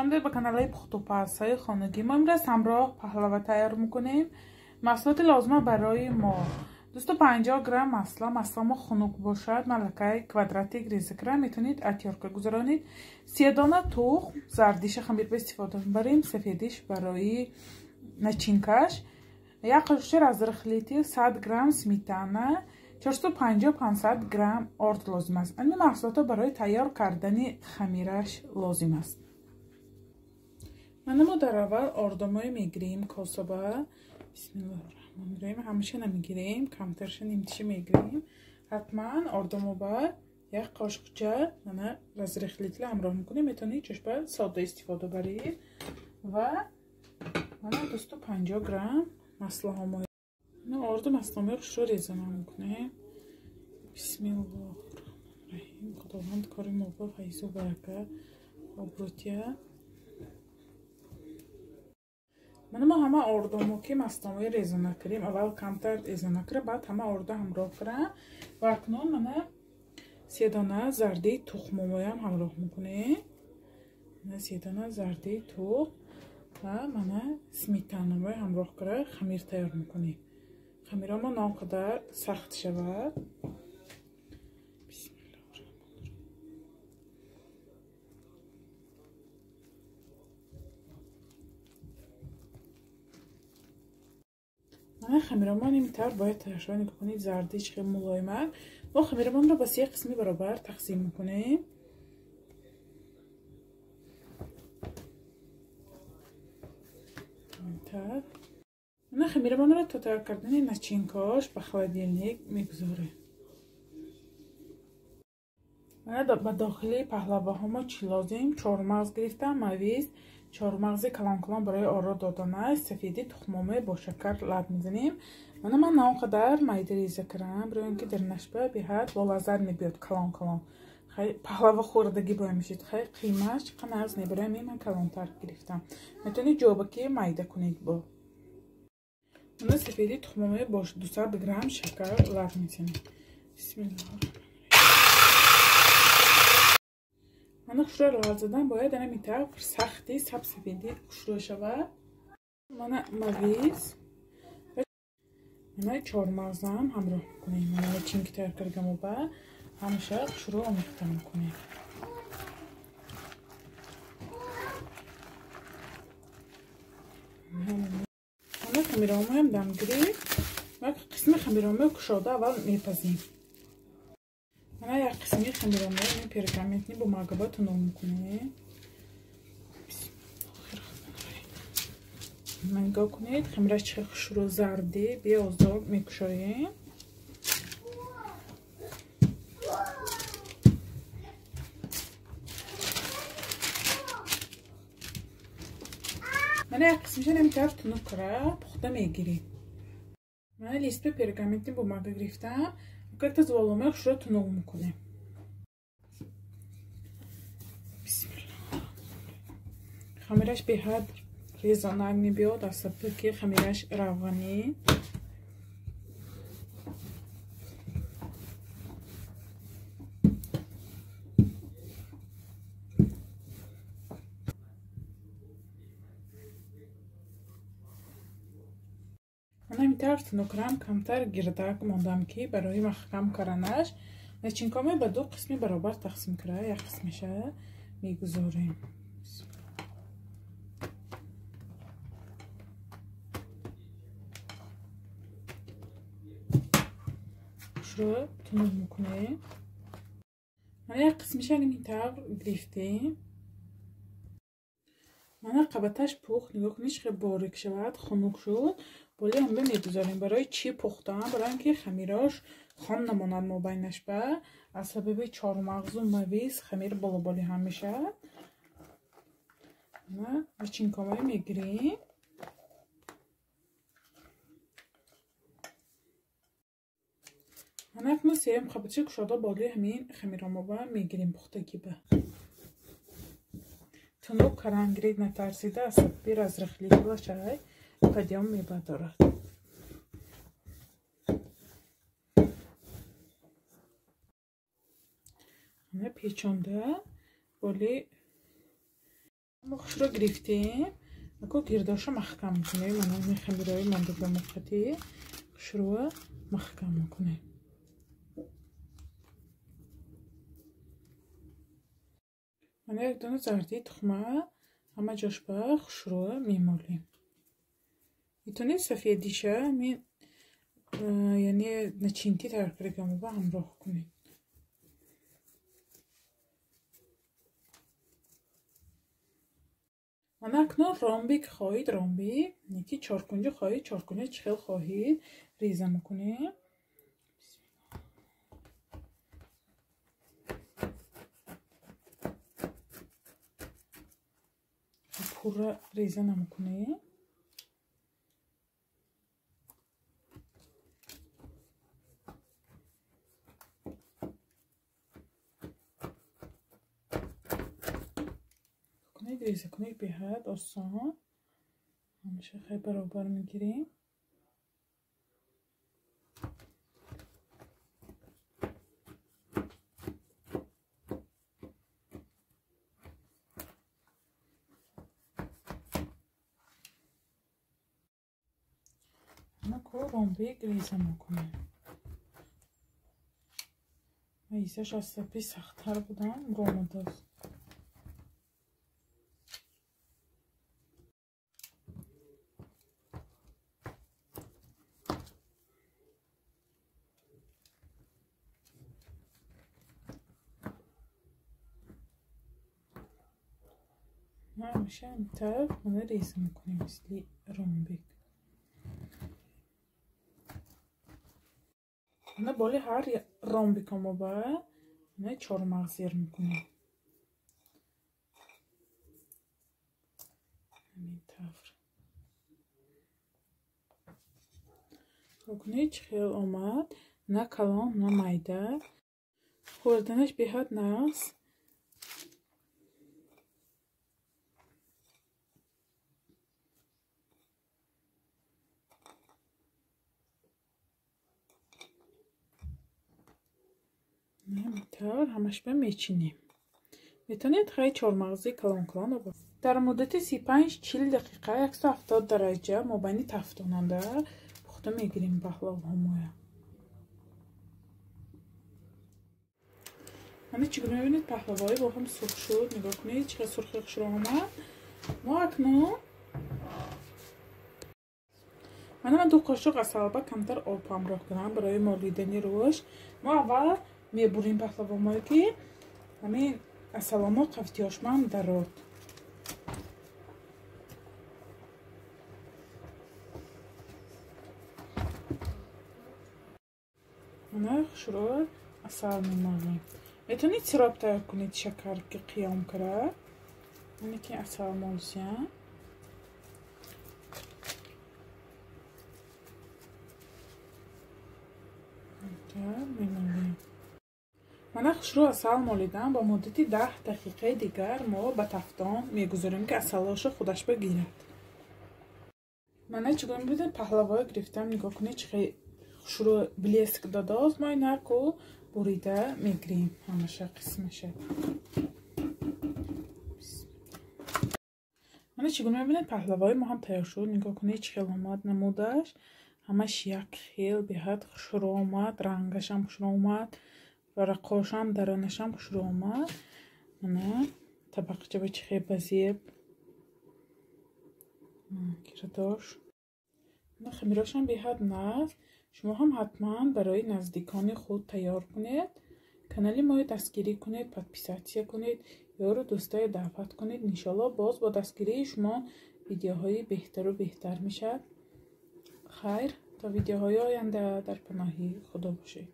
Хуш омадед ба канали пухтупазҳои хонагӣ. Мо имрӯз ҳамроҳ паҳлава тайёр мекунем. Маҳсулоти лозима барои мо 250 грамм масла, масламо хунук бошад, малакаи квадратик реза кара метавонед атёрка гузаронед. 3 дона тухм, зардиша хамир ба истифода мебарем, сафедиш барои начинкаш. Як қошуқча разрыхлитель, 100 грамм сметана, 450-500 грамм орд лозим аст. Ин маҳсулотҳо барои тайёр кардани хамираш лозим аст. Мана мо дар аввал ордомое мегирем косаба. Бисмиллоҳир-раҳмонир-раҳим. Ҳамаша намегирем, камтарша нимтиша мегирем. Ҳатман ордомоба як қошуқча мана разрыхлитель ҳамроҳ мекунем. Метавонед чошба сода истифода баред. Ва мана 250 грамм маслаҳомо. Орду маслаҳои хушро резона мекунем. Бисмиллоҳир-раҳмонир-раҳим. Худованд кори мо ба файзу барака обрӯтия. Мана мо ҳама ордомо ки маслаҳои резона кардем, аввал камтар резона кара, баъд ҳама ордо ҳамроҳ кара. Ва акнун мана 3 дона зардии тухмомоям ҳамроҳ мекунем. Мана 3 дона зардии тухм ва мана сметанамои ҳамроҳ кара хамир тайёр мекунем. Хамирамо на он қадар сахт шавад. Мана хамирамон ин тавр бояд тайёр шавад. Нигоҳ кунед, зардиш хеле мулоим аст. Мо хамирамонро ба 3 қисми баробар тақсим мекунем. Ин тавр. Мана хамирамонро то тайёр кардани начинкааш ба холодильник мегузорем. Мана ба дохили паҳлаваҳо мо чӣ лозим? Чормағз гирифтам, мавиз, чормағзи калон-калон барои оро додан аст, сафеди тухмоме бо шакар лаб мезанем. Мана ман на он қадар майда реза кардам, барои он ки дар нашба беҳад бо лаззат мебиёд калон-калон. Хай паҳлава хӯрдагӣ бояд мешид. Хай қимаш чӣ қадар не, барои ҳамин ман калонтар гирифтам. Метавонед ҷобаки майда кунед бо. Мана сафеди тухмоме бо 200 грамм шакар лаб мезанем. Бисмиллоҳ. Мана хушро лаб задан бояд ана ин тавр сахти сабсафеди хушро шавад. Мана мавиз ва мана чормағзам ҳамроҳ мекунем. Мана чинки тайёр кардамо ба ҳамаша хушро омехта мекунем. Мана хамиромоям дам гирифт. Ва қисми хамиромои кушода аввал мепазем. Мана як қисми хамиромои пергаментни бо магаба тунук мекунем. Нигоҳ кунед, хамираш чӣ хел хушрӯ зарди беозор мекушоем. Мана як қисмиша ҳамин тавр тунук кара пухта мегирем. Мана листпи пергаментни бо мага гирифтам. Как-то зуволомаи хушро тунук мекунем. Бисмиллоҳ. Хамираш беҳад резонак мебиёд, аз сабаби ки хамираш равғанӣ. Мана ин тавр тунукрам камтар гирдак мондам ки барои маҳкам карданаш начинкоме ба 2 қисми баробар тақсим кара, як қисмиша мегузорем. Хушро тунук мекунем. Мана як қисмиша ин тавр гирифтем. Мана қабаташ пухт, нигоҳ кунед чӣ хел борик шавад, хунук шуд. Болои ҳамба мегузорем. Барои чӣ пухтам? Барои он ки хамирош хом намонад мобайнаш ба. Аз сабаби чормағзу мавиз хамир болоболи ҳам мешавад. Мана начинкомаи мегирем. Мана акнун сеюм қабатчи кушода болои ҳамин хамиромоба мегирем пухтагӣ ба. Тунук каран гиред, натарсида, аз сабаби разрыхлитель шай подъём мебардорад. Мана печонда боли Мо хушро гирифтем. Ако гирдоша маҳкам мекунем. Мана ин хамираи мондага муқати хушро маҳкам мекунем. Мана як дона зарди тухма ҳама ҷош ба хушро мемолем. Метавонед сафедиша яъне начинки тайёр кардагамо ба ҳамроҳ кунед. Мана акнун ромбик хоҳид, ромбик, неки чоркунҷа хоҳид, чоркунҷа чӣ хел хоҳид реза мекунем. Пурра реза намекунем. Реза кунед беҳад осон. Ҳамеша хеле баробар мегирем. Мо ромбик реза мекунем. Исаш аз сапи сахттар будам, ромадааст. ҳамеша ин тараф мана реза мекунем мисли ромбик. Мана боли ҳар ромбикамо ба мана чормағз зер мекунем. Ҳамин тавр. Кунед чӣ хел омад, на калон, на майда. Хӯрданаш беҳад нағз. Ҳаминтавр ҳамаш ба мечинем. Метавонед хеле чормағзи калон-калон дар муддати 35-40 дақиқа 170 дараҷа мобайни тафтонанда пухта мегирем паҳлавҳомоя. Мана чӣ гуна мебинед, паҳлавҳои бо ҳам сурх шуд. Нигоҳ кунед, чӣ қадр сурхи хушро омад. Мо акнун мана ман 2 қошуқ асал ба камтар об ҳамроҳ кунам барои молидани рӯш. Мо аввал мебурем паҳлавҳомое ки ҳамин асаломо қафтиёшмам дарод. Мана хушро асал мемолем. Метавонед сироп тайёр кунед, шакар ки қиём кара. Мана ки асал молсиям. Мемолем. Мана хушрӯ асал молидам. Ба муддати 10 дақиқаи дигар мо ба тафтон мегузорем ки асалоша худаш бигирад. Мана чӣ гуна мебинед, паҳлавҳоя гирифтам. Нигоҳ кунед чӣ хел хушрӯ блеск додааст. Мо инаку бурида мегирем ҳамаша қисмаша. Мана чӣ гуна мебинед, паҳлавҳои мо ҳам тайёр шуд. Нигоҳ кунед чӣ хел омад намудаш. Ҳамаш як хел беҳад хушрӯ омад, рангашам хушрӯ омад, варақошам даронашам хушрӯ омад. Мана табақча ба чӣ хел ба зеб кирадош. Хамирошам беҳад нағз. Шумо ҳам ҳатман барои наздикони худ тайёр кунед. Канали моро дастгирӣ кунед, подписатсия кунед, ёру дӯстое даъват кунед. Иншоалло боз бо дастгирии шумо видеоҳои беҳтару беҳтар мешавад. Хайр, то видеоҳои оянда дар паноҳи Худо бошед.